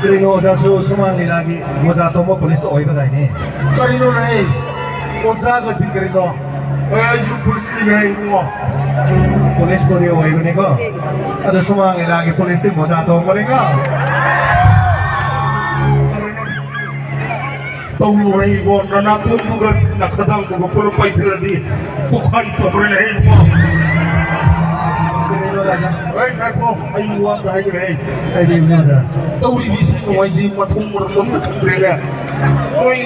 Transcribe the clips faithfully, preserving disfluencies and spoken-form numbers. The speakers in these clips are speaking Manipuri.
ꯀꯔꯤꯅꯣ ꯑꯣꯖꯥꯁꯨ ꯁꯨꯃꯥꯡ ꯂꯤꯂꯥꯒꯤ ꯃꯣꯖꯥ ꯇꯣꯡꯕ ꯄꯨꯂꯤꯁꯇ ꯑꯣꯏꯕꯗꯥꯏꯅꯦ? ꯀꯔꯤꯅꯣꯅꯦ? ꯑꯣꯖꯥꯒꯗꯤ ꯀꯔꯤꯅꯣ? ꯑꯦ, ꯑꯩꯁꯨ ꯄꯨꯂꯤꯁꯅꯤꯅꯦ ꯏꯕꯨꯡꯉꯣ꯫ ꯄꯨꯂꯤꯁꯄꯨꯗꯤ ꯑꯣꯏꯕꯅꯤꯀꯣ, ꯑꯗꯣ ꯁꯨꯃꯥꯡ ꯂꯤꯂꯥꯒꯤ ꯄꯨꯂꯤꯁꯇꯤ ꯃꯣꯖꯥ ꯇꯣꯡꯕꯅꯤꯀꯣ꯫ ꯇꯧꯅꯨꯍꯦ ꯏꯕꯣ, ꯅꯅꯥꯀꯣꯡꯗꯨꯒ ꯅꯈꯗꯥꯡꯗꯨꯒ ꯄꯨꯂꯞ ꯄꯥꯏꯁꯤꯜꯂꯗꯤ ꯄꯣꯛꯈꯥꯏ ꯇꯣꯛꯈ꯭ꯔꯦꯅꯦ ꯏꯕꯣ꯫ ꯀꯔꯤꯅꯣ ꯑꯣꯖꯥ? ꯑꯩ ꯉꯥꯏꯈꯣ, ꯑꯩ ꯋꯥ ꯑꯝꯇ ꯍꯥꯏꯒꯦꯅꯦ꯫ ꯍꯥꯏꯕꯤꯌꯨꯅꯦ ꯑꯣꯖꯥ꯫ ꯇꯧꯔꯤꯕꯁꯤ ꯅꯨꯡꯉꯥꯏꯖꯩ, ꯃꯊꯣꯡ ꯃꯔꯝ ꯑꯝꯇ ꯈꯪꯗ꯭ꯔꯦꯅꯦ꯫ ꯅꯣꯏ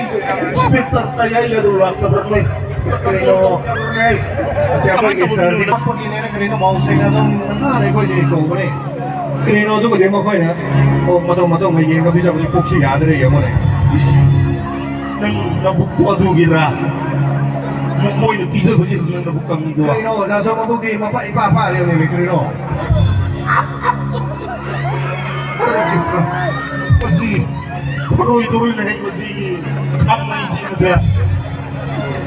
ꯏꯟꯁꯄꯦꯛꯇꯔ ꯀꯩ ꯍꯥꯏꯒꯗ꯭ꯔꯣ ꯂꯥꯛꯇꯕ꯭ꯔꯥ ꯅꯣꯏ? ꯀꯔꯤꯅꯣ? ꯑꯁꯤ ꯑꯩꯈꯣꯏꯒꯤ ꯁꯥꯔꯗꯤ ꯀꯞꯄꯒꯤꯅꯦꯅ ꯀꯔꯤꯅꯣ ꯃꯥꯎ ꯁꯦꯡꯅ ꯑꯗꯨꯝ ꯅꯊꯥꯅ ꯑꯩꯈꯣꯏꯗꯤ ꯀꯧꯕꯅꯦ꯫ ꯀꯔꯤꯅꯣ ꯑꯗꯨꯒꯗꯤ ꯃꯈꯣꯏꯅ ꯑꯣꯛ ꯃꯇꯧ ꯃꯇꯧ ꯃꯩ ꯌꯦꯡꯒ ꯄꯤꯖꯕꯗꯤ ꯄꯨꯛꯁꯤ ꯌꯥꯗ꯭ꯔꯦ ꯌꯦꯡꯉꯨꯅꯦ꯫ ꯏꯁ, ꯅꯪ ꯅꯕꯨꯛꯇꯣ ꯑꯗꯨꯒꯤꯔꯥ? ꯃꯣꯏꯅ ꯄꯤꯖꯕꯒꯤ ꯅꯪ ꯅꯕꯨꯛ ꯀꯪꯉꯤꯗꯣ? ꯀꯔꯤꯅꯣ ꯑꯣꯖꯥꯁꯨ ꯃꯕꯨꯛꯇꯤ ꯃꯄꯥ ꯏꯄꯥ ꯄꯥ ꯂꯩꯔꯝꯃꯦ ꯀꯔꯤꯅꯣ? ꯍꯔꯦ ꯀ꯭ꯔꯤꯁꯅ꯫ ꯃꯁꯤ ꯐꯔꯣꯏ ꯇꯧꯔꯣꯏꯅ ꯍꯩ ꯃꯁꯤꯒꯤ ꯈꯥꯡꯃꯩꯁꯤ ꯃꯁꯦ꯫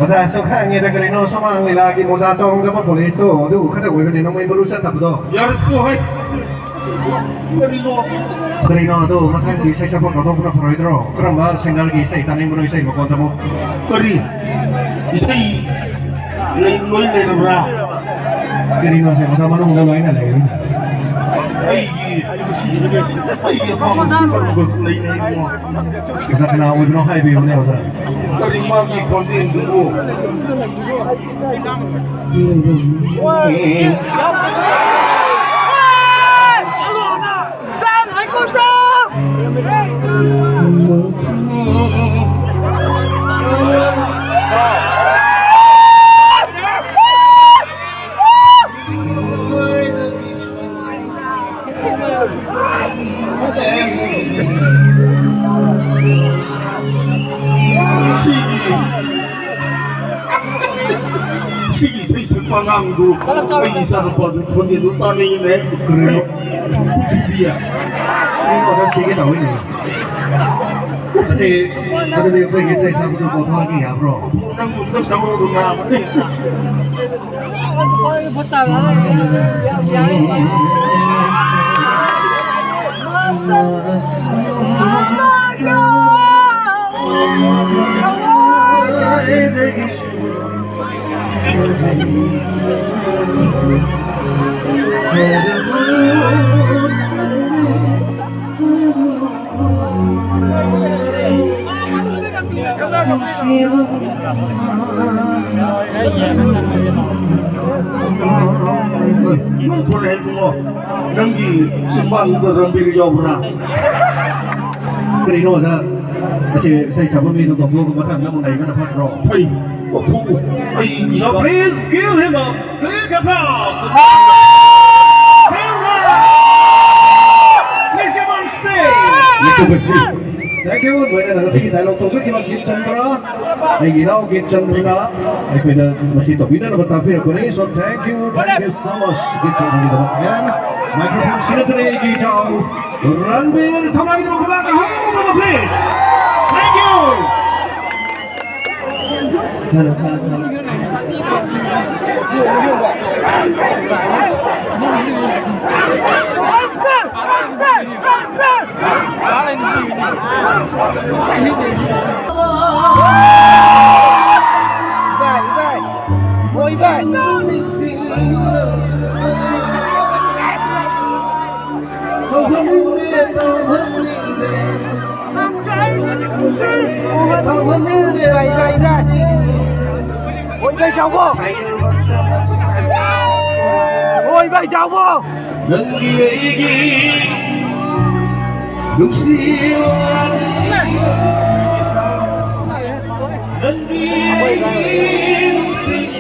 ꯑꯣꯖꯥꯁꯨ ꯈꯪꯉꯦꯗ ꯀꯔꯤꯅꯣ ꯁꯨꯃꯥꯡ ꯂꯤꯂꯥꯒꯤ ꯃꯣꯖꯥ ꯇꯣꯡꯗꯕ ꯄꯨꯂꯤꯁꯇꯣ ꯑꯗꯨ ꯈꯛꯇ ꯑꯣꯏꯕꯅꯦ ꯅꯣꯡꯃꯩ ꯃꯔꯨ ꯆꯠꯇꯕꯗꯣ꯫ ꯌꯥꯔꯦꯀꯣ ꯍꯩ꯫ ꯀꯔꯤꯅꯣ? ꯀꯔꯤꯅꯣ ꯑꯗꯣ ꯃꯊꯪꯒꯤ ꯏꯁꯩ ꯁꯛꯄ ꯀꯧꯊꯣꯛꯄꯅ ꯐꯔꯣꯏꯗ꯭ꯔꯣ? ꯀꯔꯝꯕ ꯁꯤꯡꯒꯔꯒꯤ ꯏꯁꯩ ꯇꯥꯅꯤꯡꯕꯅꯣ ꯏꯁꯩ ꯃꯈꯣꯟ ꯇꯝꯃꯨ꯫ ꯀꯔꯤ? ꯏꯁꯩ ꯂꯩ-, ꯂꯣꯏ ꯂꯩꯔꯕ꯭ꯔꯥ? ꯀꯔꯤꯅꯣ ꯁꯦ ꯃꯊꯪ ꯃꯅꯨꯡꯗ ꯂꯣꯏꯅ ꯂꯩꯔꯤ꯫ ꯑꯩꯒꯤ, ꯑꯩꯒꯤ ꯑꯄꯥꯝꯕ ꯁꯤꯡꯒꯔ ꯑꯃꯈꯛ ꯂꯩꯅꯦ ꯏꯕꯨꯡꯉꯣ꯫ ꯑꯣꯖꯥ ꯀꯅꯥ ꯑꯣꯏꯕꯅꯣ ꯍꯥꯏꯕꯤꯌꯨꯅꯦ ꯑꯣꯖꯥ꯫ ꯀꯔꯤ ꯃꯥꯒꯤ ꯈꯣꯟꯖꯦꯜꯗꯨꯕꯨ? ꯁꯤꯒꯤ ꯏꯁꯩ ꯁꯛꯄ ꯑꯉꯥꯡꯗꯨ ꯑꯩꯒꯤ ꯏꯆꯥꯅꯨꯄꯥꯗꯨ ꯈꯣꯟꯖꯦꯜꯗꯨ ꯇꯥꯅꯤꯡꯉꯤꯅꯦ꯫ ꯀꯔꯤꯅꯣ? ꯄꯨꯊꯨꯕꯤꯌꯥ꯫ ꯀꯔꯤꯅꯣ ꯑꯗ ꯁꯤꯒꯦ ꯇꯧꯋꯤꯅꯦ꯫ ꯑꯁꯤ, ꯑꯗꯨꯗꯤ ꯑꯩꯈꯣꯏꯒꯤ ꯏꯁꯩ ꯁꯛꯄꯗꯨ ꯀꯧꯊꯣꯔꯛꯀꯦ ꯌꯥꯕ꯭ꯔꯣ? ꯅꯪ ꯑꯝꯇ ꯁꯛꯂꯛꯎꯗꯅ꯫ ꯅꯪ ꯐꯣꯟ ꯍꯦꯛ ꯕꯨꯡꯉꯣ, ꯅꯪꯒꯤ ꯆꯤꯝꯕꯥꯟꯗꯨꯗ ꯔꯟꯕꯤꯔ ꯌꯥꯎꯕ꯭ꯔꯥ? ꯀꯔꯤꯅꯣ ꯑꯣꯖꯥ? ꯑꯁꯤ ꯏꯁꯩ ꯁꯛꯄ ꯃꯤꯗꯨ ꯀꯧꯊꯣꯛꯑꯒ ꯃꯊꯪꯗ ꯑꯃꯨꯛ ꯂꯩꯕꯅ ꯐꯠꯇ꯭ꯔꯣ? ꯐꯩ, ꯀꯧꯊꯣꯛꯎ꯫ ꯑꯩ So please give him a big applause. Please come on stage. Thank you. ꯂꯣꯏꯅꯅ ꯉꯁꯤꯒꯤ dialogue ꯇꯧꯖꯈꯤꯕ ꯒꯤꯠꯆꯟꯗ꯭ꯔ, ꯑꯩꯒꯤ ꯏꯅꯥꯎ ꯒꯤꯠꯆꯟꯗ꯭ꯔꯅ ꯑꯩꯈꯣꯏꯗ ꯃꯁꯤ ꯇꯧꯕꯤꯅꯅꯕ ꯇꯥꯛꯄꯤꯔꯛꯄꯅꯤ꯫ So thank you, thank you so much, ꯒꯤꯠꯆꯟꯗ꯭ꯔꯒꯤꯗꯃꯛ꯫ And microphone ꯁꯤꯟꯅꯖꯔꯤ ꯑꯩꯒꯤ ꯏꯇꯥꯎ ꯔꯟꯕꯤꯔ꯫ ꯊꯧꯅꯥꯒꯤꯗꯃꯛ ꯈꯨꯕꯥꯛ ꯑꯍꯧꯕ ꯑꯃ, please. Thank you. ꯈꯜꯂꯣ, ꯈꯜꯂꯣ, ꯈꯜꯂꯣ꯫ ꯏꯕꯥꯏ, ꯏꯕꯥꯏ꯫ ꯍꯣ, ꯏꯕꯥꯏ꯫ ꯇꯧꯍꯟꯅꯤꯡꯗꯦ, ꯇꯧꯍꯟꯅꯤꯡꯗꯦ꯫ ꯏꯕꯥꯏ, ꯏꯕꯥꯏ, ꯏꯕꯥꯏ꯫ ꯍꯣ, ꯏꯕꯥꯏ ꯆꯥꯎꯕ꯫ ꯍꯣ, ꯏꯕꯥꯏ ꯆꯥꯎꯕ꯫ ꯅꯪꯒꯤ ꯑꯩꯒꯤ ꯅꯨꯡꯁꯤ ꯋꯥꯔꯤ꯫ ꯅꯪꯒꯤ ꯑꯩꯒꯤ ꯅꯨꯡꯁꯤ